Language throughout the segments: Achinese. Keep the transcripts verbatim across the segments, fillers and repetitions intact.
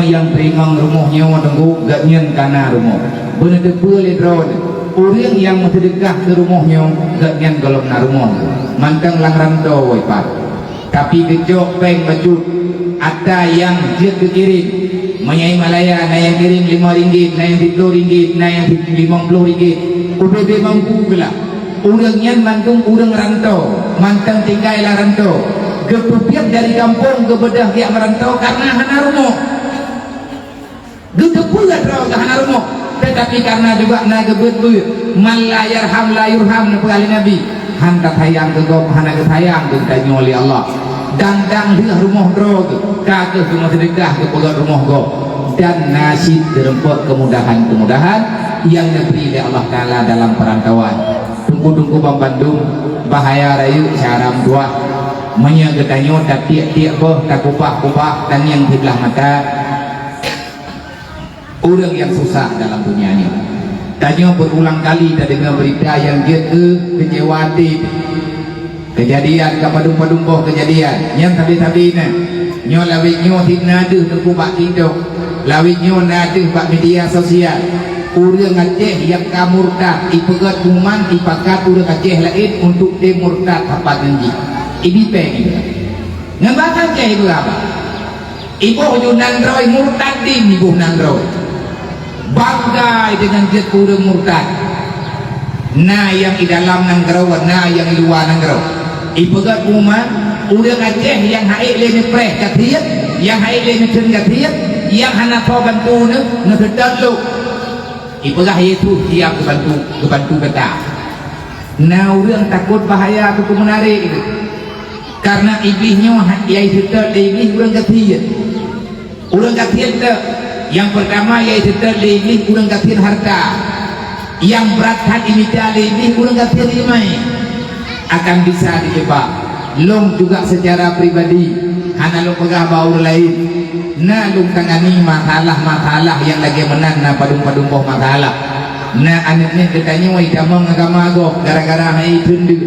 Nyang teurimong rumoh nyoe teungku, gobnyan ka na rumoh. Beuneuteupeu lé droeneuh, ureuëng nyang meuseudeukah keu rumoh nyoe, gobnyan gohlom na rumoh. Mantong lam rantô woe pat. Tapi geucok péng bacut, atra nyang jeuet geukirém. Meunyoe Malaya na nyang kirém limong ringgit, na nyang siplôh ringgit, na nyang limong ploh ringgit. Ubé-bé mampu geulah. Ureuëng nyan mandum ureuëng rantô, mantong tinggai lam rantô. Geupeubiet dari gampông geubeudôh jak meurantô kareuna hana rumoh. Geuteupeue droe geuh hana rumoh, teutapi kareuna juga na geubeuet-beuet, "Man la yarham la yurham," neupeugah lé Nabi. Han tatayang keu gob, hana geusayang keu geutanyoe lé Allah. Dan dang lheueh rumoh droe geuh, ka kheueh geumeuseudeukah geupeugöt rumoh gob. Dan na cit teurumpok keumudahan-keumudahan nyang neubri lé Allah Taala dalam peurantauan. Teungku-teungku banmandum, bahaya rayeuk syara meutuwah. Meunyoe geutanyoe tatiek-tiek boh, takubah-kubah, tanyong siblah mata, ureuëng nyang susah dalam donya nyoe. Tanyoe beurulang kali tadeungoe beurita nyang jeuet keu keucewa até. Keujadian ka padum-padum boh keujadian. Nyang sabe-sabe na. Nyoe lawét nyoe sit na deuh teungku bak TikTok. Lawét nyoe na deuh bak media sosial. Ureuëng Aceh nyang ka murtad, ipeugöt pengumuman, ipakat ureuëng Aceh laén untuk tem murtad sapat ngon jih. Ibi péng ipeugöt. Ngon bahasa Aceh ipeugöt haba. Iboh ju nan droe murtadin, iboh nan droe. Banggai deungon jeuet keu ureuëng murtad. Na nyang i dalam nanggroe, na nyang i luwa nanggroe. Ipeugöt pengumuman, ureuëng Aceh nyang han ék lé neupreh ka thiet, nyang han ék lé neukheun ka thiet, nyang hana soe bantu neu-, neuseutôt lôk. Ipeugah Yesus siap geubantu, geubantu gata. Na ureuëng takot bahaya keu peumeunarék itu. Kareuna Iblih nyoe ha-, nyang iseutôt lé Iblih ureuëng ka thiet. Ureuëng ka thiet teuk, nyang peurtama nyang iseutôt lé Iblih ureuëng ka thiet hareuta. Nyang brat that imita lé Iblih ureuëng ka thiet iéleumé. Akan bisa dijebak. Lôn juga seucara pribadi, hana lôn peugah bak ureuëng laén, na lôn tangani masalah-masalah nyang lagée meunan, na padum-padum boh masalah. Na aneuëk miet geutanyoe itamong agama gob gara-gara hana iteundeuk.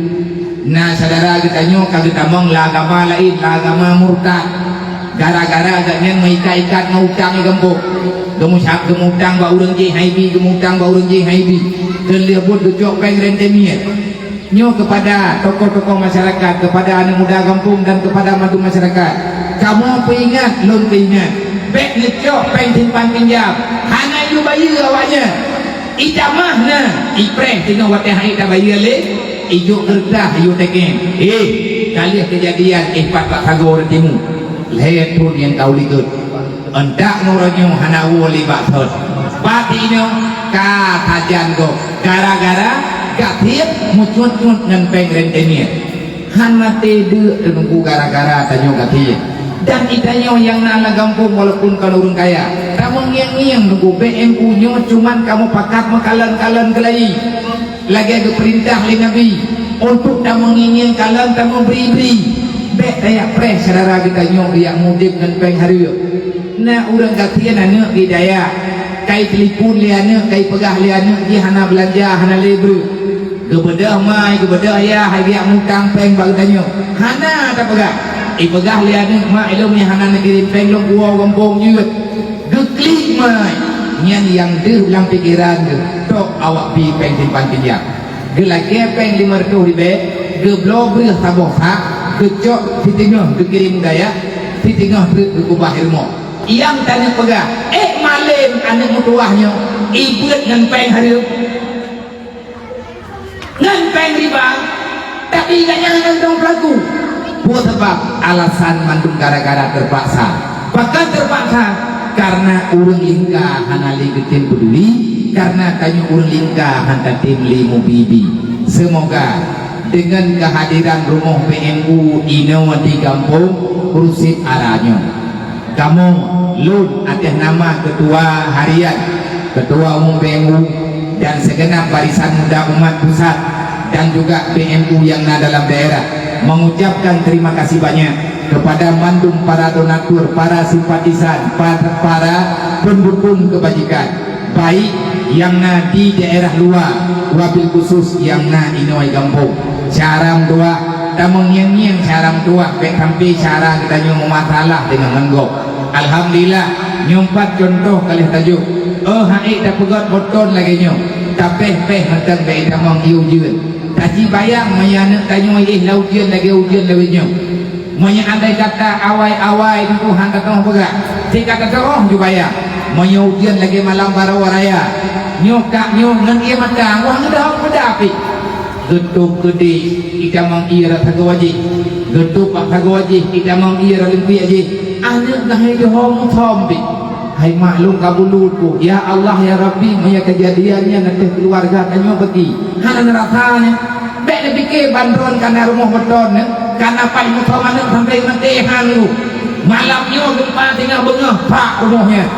Na syedara geutanyoe ka geutamong lam agama laén, lam agama murtad. Gara-gara gobnyan meuikat-ikat ngon utang di gampông. Geumeusa-, geumutang bak ureuëng jih han ibi, geumutang bak ureuëng jih han ibi. Keu lheueh buet geucok péng rentenir. Nyoe keupada tokoh-tokoh masyarakat, keupada aneuëk muda gampông dan keupada mandum masyarakat. Kamoe peuingat, lôn peuingat. Bék neucok péng simpan pinjam. Hana yue bayeue awaknyan. Itamah na, ipreh singoh watée han ék tabayeue lé, ijok keureutah, ijok teukem. Eh, ka lheueh keujadian, eh, pat bak sagoe ureuëng timu. Lhée thon nyang ka u likot. Euntak ngon uroe nyoe hana woe lé bak thon. Pat inoe ka sajan gob. Gara-gara ka thiet meucuet-cuet ngon péng rentenir. Han maté deuk teungku gara-gara tanyoe ka thiet. Dan geutanyoe nyang na lam gampông walaupun kon ureuëng kaya, tamong ngieng-ngieng teungku B M U nyoe cuman kamoe pakat meukalon-kalon keulayi. Lagée geupeurintah lé Nabi, untuk tamong ngieng-ngieng kalon tamong bri-bri. Bék tajak preh syedara geutanyoe jak mudeb ngon péng hareuem. Na ureuëng ka thiet aneuëk geudaya, ka itelepon lé aneuëk, ka ipeugah lé aneuëk jih hana beulanja, hana lé breueh. Geubeudôh mai, geubeudôh ayah, hai geujak mutang péng bak geutanyoe. Hana tapeugah. Ipeugah lé aneuëk, "Mak, ilôn nyang hana neukirém péng lôn kuwoe u gampông jeuet." Geuklik mai. Nyan nyang deuh lam pikeran geuh, tok awak bi péng simpan pinjam. Geulakée péng limong reutôh ribée, geubloe breueh saboh sak, geucok siteungoh geukirém u dayah, siteungoh treuk geukeubah i rumoh. Nyang taneuk peugah, "Ék malém aneuëk meutuwah nyoe, ibeuet ngon péng hareuem." Ngon péng riba, tapi gobnyan hana geutanyoe peulaku. Peue sabab? Alasan mandum gara-gara teupaksa. Pakon teupaksa? Kareuna ureuëng lingka hana lé geutem peuduli, kareuna tanyoe ureuëng lingka hana tatem lé mubi-bi. Seumoga deungon keuhadiran rumoh P M U inoe di gampông Rusit Ara nyoe, kamoe, lôn ateueh nama Keutua Harian, Keutua Umum P M U, dan segenap Barisan Muda Umat Pusat dan juga P M U nyang na dalam daerah, mengucapkan terima kasih banyak kepada mandum para donatur, para simpatisan, pa-, para pendukung kebajikan, baik nyang na di daerah luwa, wabil khusus nyang na inoe gampông. Syara meutuwah, tamong ngieng-ngieng syara meutuwah, bék sampoe syara geutanyoe meumasalah deungon ngon gob. Alhamdulillah, nyoe pat cuntoh ka lheueh tajok. Oh, han ék tapeugét beuton lagée nyoe. Tapéh-péh mantong bak itamong ié ujeuen. Taci bayang meunyoe aneuëk tanyoe éh lam ujeuen lagée ujeuen lawét nyoe. Meunyoe andai kata awai-awai teungku han tateuoh peugah, cit ka tateuoh ju bayang. Meunyoe ujeuen lagée malam barô raya, nyoe kak nyoe ngon ié mata, wah geudah peugah pih. Geutôb keudeh itamong ié rot sagoe jih, geutôb bak sagoe jih itamong ié rot leumpiek jih. Aneuëk gahé jih hom-hom pih. Hai mak lôn ka bulut ku, ya Allah, ya Rabbi, meunyoe keujadian nyan ateueh keuluwarga tanyoe bagi, hana neurasa nyan. Bék neupike ban droen kana rumoh beuton nyan, kana paih muphom aneuëk sampai meuté han lu. Malam nyoe geumpa singoh beungoh pak rumoh nyan.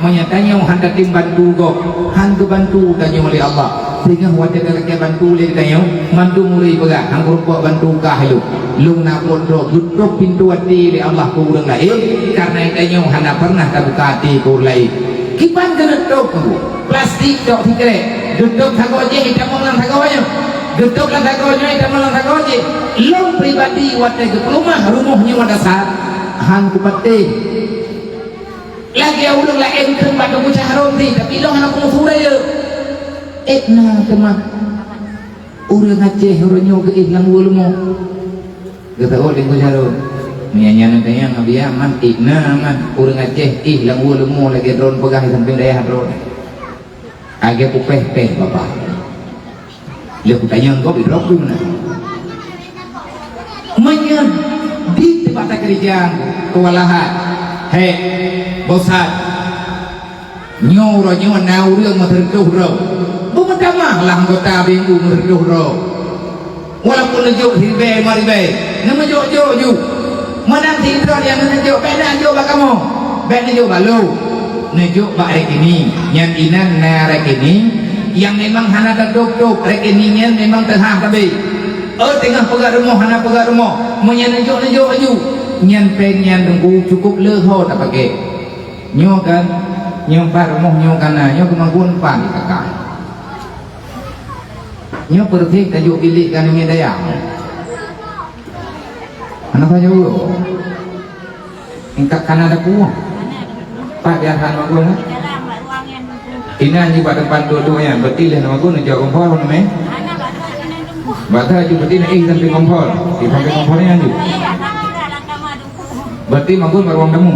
Meunyoe tanyoe han tatem bantu gob, han geubantu tanyoe lé Allah. Singoh watée talakée bantu lé tanyoe, mandum ureuëng peugah, han geurumpok bantu kah lôn. Lôn na phon droe geutôb pintoe até lé Allah keu ureuëng laén, kareuna tanyoe hana pernah tabuka até keu ureuëng laén. Kiban keuneuk tôb, plastik tok sikrek, geutôb sagoe jih itamong lam sagoe nyoe, geutôb lam sagoe nyoe itamong lam sagoe jih. Lôn pribadi watée geupeuleumah rumoh nyoe dasar, han kupatéh. Lagée ureuëng laén kheun bak Teungku Syahrul tadi, tapi lôn hana peue sura ye. Ék na teuma ureuëng Aceh uroe nyoe geuéh lam ueh leumo. Geuteuôt Teungku Syahrul. Meunyan nyan tanyong Abiya man, ék na man ureuëng Aceh éh lam ueh leumo lagée droen peugah di sampéng dayah droen. Lagée peupéh-péh babah. Lheueh kutanyong gob idrob keu meunan. Meunyoe di teumpat takeureuja keuwalahan, hék, bosan. Nyoe uroe nyoe na ureuëng meureutôh droe. Beumeutamah lah anggota B M U meureutôh droe. Walaupun neujok siribée lima ribée, neumeujok-jok ju. Meunan sidroe nyang neujok, bék neujok bak kamoe, bék neujok bak lôn. Neujok bak rekening. Nyan inan na rekening nyang memang hana tatôb-tôb, rekening nyan memang teuhah sabe. Oh, teungoh peugah rumoh hana peugah rumoh, meunyan neujok-neujok ju. Nyan péng nyan teungku cukup leuho tapaké. Nyoe kan, nyoe pat rumoh nyoe kana, nyoe keumagun pat dikaka. Nyoe peureutih tajok bilik keu aneuk miet dayah. Hana sajoe. Ingkat kana dapu. Pat biasa magun, ha? Inan jih bak teumpat duduk nyan, berarti lheueh magun neujok kompor, hana mé? Bata ju berarti na éh sampéng kompor. Di sampéng kompor nyan ju. Berarti magun bak ruang tamu.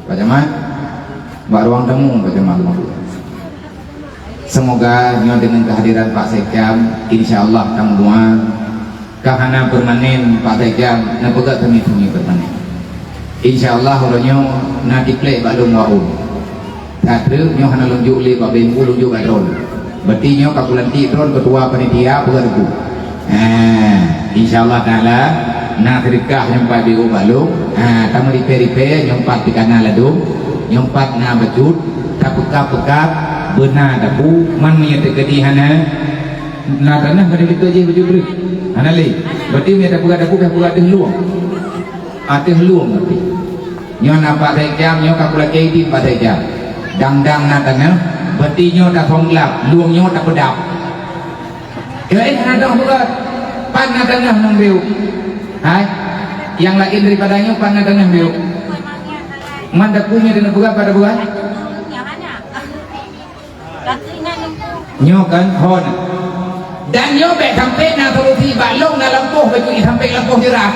Pak Camat, bak ruang tamu, Pak Camat, magun. Semoga nyoe deungon kehadiran Pak Sekjam, insya Allah tameudoa ka hana permanen Pak Sekjam, neupeugah teumi-teumi permanen. Insya Allah uroe nyoe na tiplek bak lôn wau. That treuk nyoe hana lôn jok lé bak B M U, lôn jok bak droen. Berarti nyoe ka kulantik droen ketua panitia peugah teungku. Ha, insya Allah Taala na seudeukah nyoe pat B O bak lôn. Ha, tameuripée-ripée nyoe pat pih kana ladôm, nyoe pat na bacut, tapeuka-peuka beuna dapu, man meunyoe teukeudi hana na tanah ka dibeutôi jih bacut breueh. Hana lé. Berarti meunyoe tapeuka dapu ka peuka ateueh lueng. Ateueh lueng berarti. Nyoe na Pak Sekjam, nyoe ka kulakée idin Pak Sekjam. Dang-dang na tanah, berarti nyoe tasong glab, lueng nyoe tapeudab. Keureun hana dong buet, pat na tanah ngon biu. Hai, nyang laén daripada nyoe pat na tanah biu. Man dapu nyoe deungon buet pada buet. Nyoe kan hon. Dan nyoe bék sampai na solusi bak lôn na lampôh baju sampai lampôh jeurah.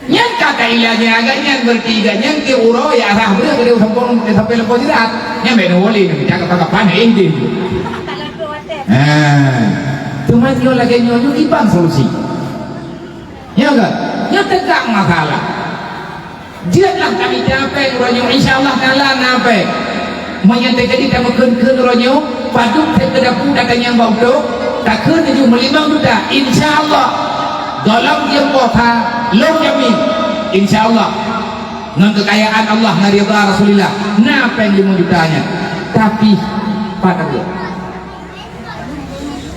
Nyan ka kailah nyan agak nyan berarti agak nyan ke uroe ya arah beureuh ke dia sampai sampai lampôh jeurah. Nyan bék nyoe lé nyoe ka kapan-kapan éh deh. Ha. Cuma nyoe lagée nyoe nyoe iban solusi. Ya kan? Nyoe tegak masalah. Jeuet lah kami capek uroe nyoe, insya Allah Taala na apek. Meunyoe teukeudi tameukheun-kheun uroe nyoe, padub that keu dapu that tanyong bak utok, takheun tujoh meulimong juta, insya Allah. Golom jeuem poh that, lôn jamin, insya Allah. Ngon keukayaan Allah, ngon ridha Rasulillah, na péng limong juta nyan. Tapi, pat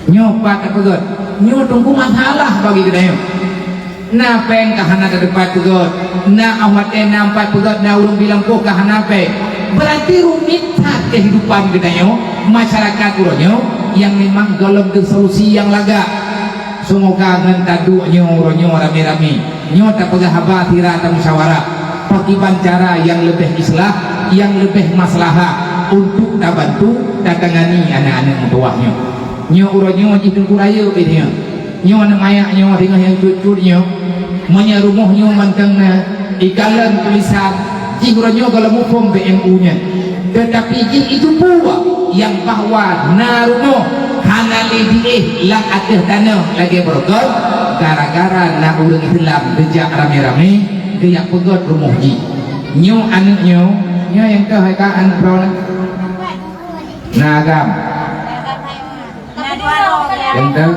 Nyoe pat tapeugét, nyoe teungku masalah bagi geutanyoe. Na péng ka hana tateupat peugét, na óh watée na pat peugét, na ureuëng bilang poh ka hana péng. Berarti rumit that kehidupan geutanyoe, masyarakat uroe nyoe nyang memang gohlom teuh solusi nyang lagak. Seumoga ngon taduek nyoe uroe nyoe ramé-ramé. Nyoe tapeugah haba sira tamusyawarah, pakriban cara nyang leubeh islah, nyang leubeh maslahah untuk tabantu tatangani aneuk-aneuk meutuwah nyoe. Nyoe uroe nyoe jih Teungku Rayeuk nyoe. Nyoe aneuk manyak nyoe singoh nyang cut-cut nyoe. Meunyoe rumoh nyoe mantong na ikalon tulisan, jih uroe nyoe gohlom muphom B M U nyan. Teutapi jih itu peue nyang bahwa na rumoh hana lé jiéh lam ateueh tanoh lagée beurokon, gara-gara na ureuëng Islam geujak ramé-ramé geujak peugét rumoh jih. Nyoe aneuk nyoe, nyoe nyang toh hai ka aneuk droeneuh. Na agam. Nyang teu?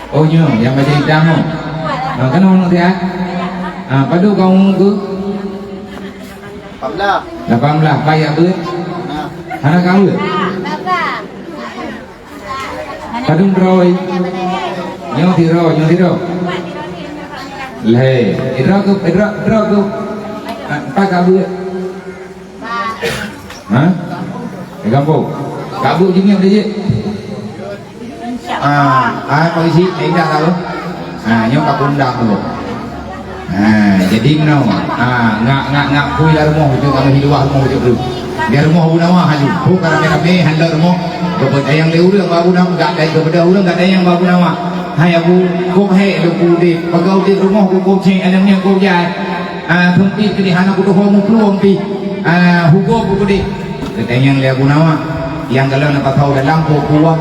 Oh, nyoe nyang bajée itam nyoe. Ha, keunoe nyoe siat. Ha, padub ka umu keuh? Lapan belas. Lapan belas, pai jak beuet? Hana. Hana ka beuet? Padub droe? Nyoe sidroe, nyoe sidroe. Lhée, idroe keuh, idroe, idroe keuh. Ha, pai ka beuet? Ha? Di gampông. Ka beuet jih nyoe jih. Ah, ah, polisi, eh, indah tahu. Ah, nyoe ka pundang tu. Ah, jadi meunoe. Ah, ngak, ngak, ngak pui lam rumoh, ujoe kami di luwa rumoh ujoe tu. Di rumoh Abu Nawa haju. Pu ka ramé-ramé, handal rumoh. Kepada yang lé ureuëng Abu Nawa, gak dari kepada ureuëng gak dari yang Abu Nawa. Hai Abu, kok hai lu kudip, pegawai di rumoh kok cek aneuk nyoe kok jai. Ah, sempit ke di hana kutuho muplueng pi. Ah, hugo kudip. Geutanyong lé Abu Nawa, nyang galak na patau dalam po kuah,